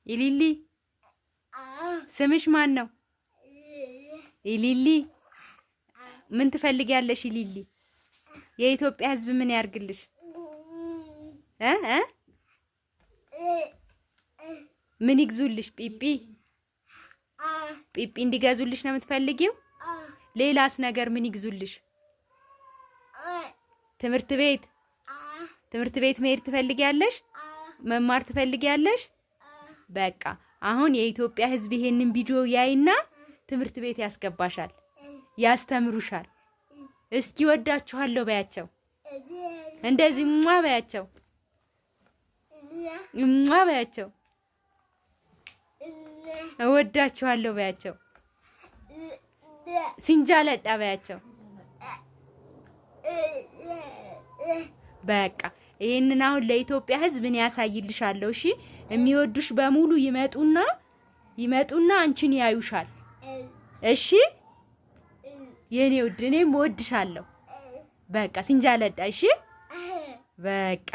ኢሊሊ ስምሽ ማን ነው? ኢሊሊ ምን ትፈልጊያለሽ? ኢሊሊ የኢትዮጵያ ሕዝብ ምን ያርግልሽ? እ እ ምን ይግዙልሽ? ፒፒ ፒፒ እንዲገዙልሽ ነው የምትፈልጊው? ሌላስ ነገር ምን ይግዙልሽ? ትምህርት ቤት፣ ትምህርት ቤት መሄድ ትፈልጊያለሽ? መማር ትፈልጊያለሽ? በቃ አሁን የኢትዮጵያ ሕዝብ ይሄንን ቪዲዮ ያይና ትምህርት ቤት ያስገባሻል፣ ያስተምሩሻል። እስኪ ወዳችኋለሁ በያቸው፣ እንደዚህ ሟ በያቸው፣ ሟ በያቸው፣ እወዳችኋለሁ በያቸው፣ sin jaalladha በያቸው። በቃ ይሄንን አሁን ለኢትዮጵያ ሕዝብ እኔ ያሳይልሻለሁ። እሺ፣ የሚወዱሽ በሙሉ ይመጡና ይመጡና አንቺን ያዩሻል። እሺ የኔ ውድ፣ እኔም እወድሻለሁ። በቃ sin jaalladha። እሺ በቃ።